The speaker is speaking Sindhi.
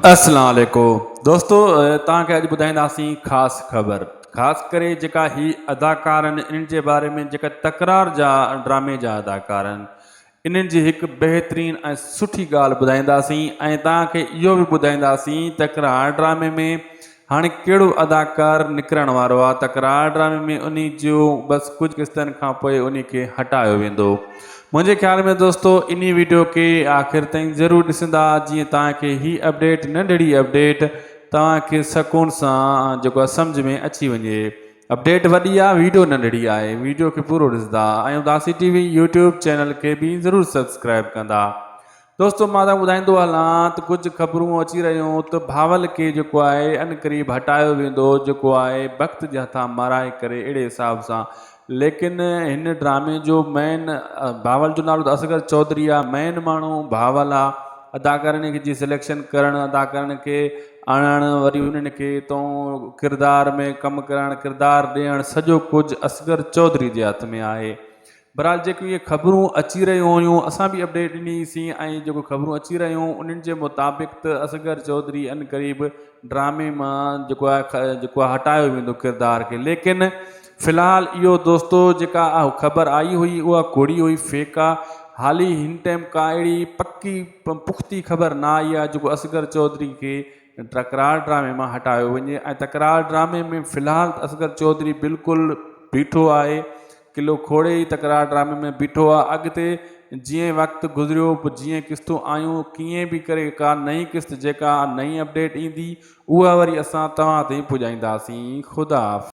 اسلام عليڪم دوستو توهان کي اڄ ٻڌائينداسين خاص خبر خاص ڪري جيڪا هي اداڪار آهن انهن جي باري ۾ جيڪا تڪرار جا ڊرامي جا اداڪار آهن انهن جي هڪ بهترين ۽ سٺي ڳالهه ٻڌائينداسين ۽ توهان کي اهو به ٻڌائينداسين تڪرار ڊرامي ۾ هاڻي ڪهڙو اداڪار نڪرڻ وارو آ تڪرار ڊرامي ۾ انهي جو بس ڪجهه قسطن کان پوء انهي کي هٽايو ويندو منهنجي خيال ۾ دوستو انهي ويڊيو کي آخر تائين ضرور ڏسندا جيئن توهان کي هي اپڊيٽ ننڍڙي اپڊيٽ توهان کي سڪون سان جيڪو آ سمجهه ۾ اچي وڃي اپڊيٽ وڏي آ ويڊيو ننڍڙي آهي ويڊيو کي پورو ڏسندا ۽ Udasi T V YouTube channel کي به ضرور سبسڪرائب ڪندا. دوستو مان توهان کي ٻڌائيندو هلان ته ڪجهه خبرون اچي رهيون ته بهاول کي جيڪو آهي ان قريب هٽايو ويندو جيڪو آهي بخت جي هٿان مارائي ڪري اهڙي حساب سان ليڪن هن ڊرامي جو مين بهاول جو نالو ته اصغر چوڌري آهي مين ماڻهو بهاول آهي اداڪارن جي سليڪشن ڪرڻ اداڪارن کي آڻڻ وري انهن کي تون ڪردار ۾ ڪم ڪرائڻ ڪردار ڏيڻ سڄو ڪجهه اصغر چوڌري جي هٿ ۾ آهي بھرحال جيڪي اهي خبرون اچي رهيون هيون اسان به اپڊيٽ ڏني سين ۽ جيڪو خبرون اچي رهيون انهن جي مطابق ته اصغر چوڌري ان قريب ڊرامي مان جيڪو آهي جيڪو آهي هٽايو ويندو ڪردار کي ليڪن في الحال اهو دوستو جيڪا خبر آئي هئي اها ڪوڙي هئي فيڪ آ حالي هن ٽائيم ڪا اهڙي پڪي پختي خبر نه آئي آهي جيڪو اصغر چوڌري کي تڪرار ڊرامي مان هٽايو وڃي ۽ تڪرار ڊرامي ۾ في الحال اصغر چوڌري بلڪل بيٺو آهي ڪلو کوڙي ئي تڪرار ڊرامي ۾ بيٺو آ اڳتي جئين وقت گذريو به جئين قسطون آيون ڪيئن به ڪري ڪا نئين قسط جيڪا نئين اپڊيٽ ايندي اها وري اسان توهان تائين پڄائينداسين خدا حافظ.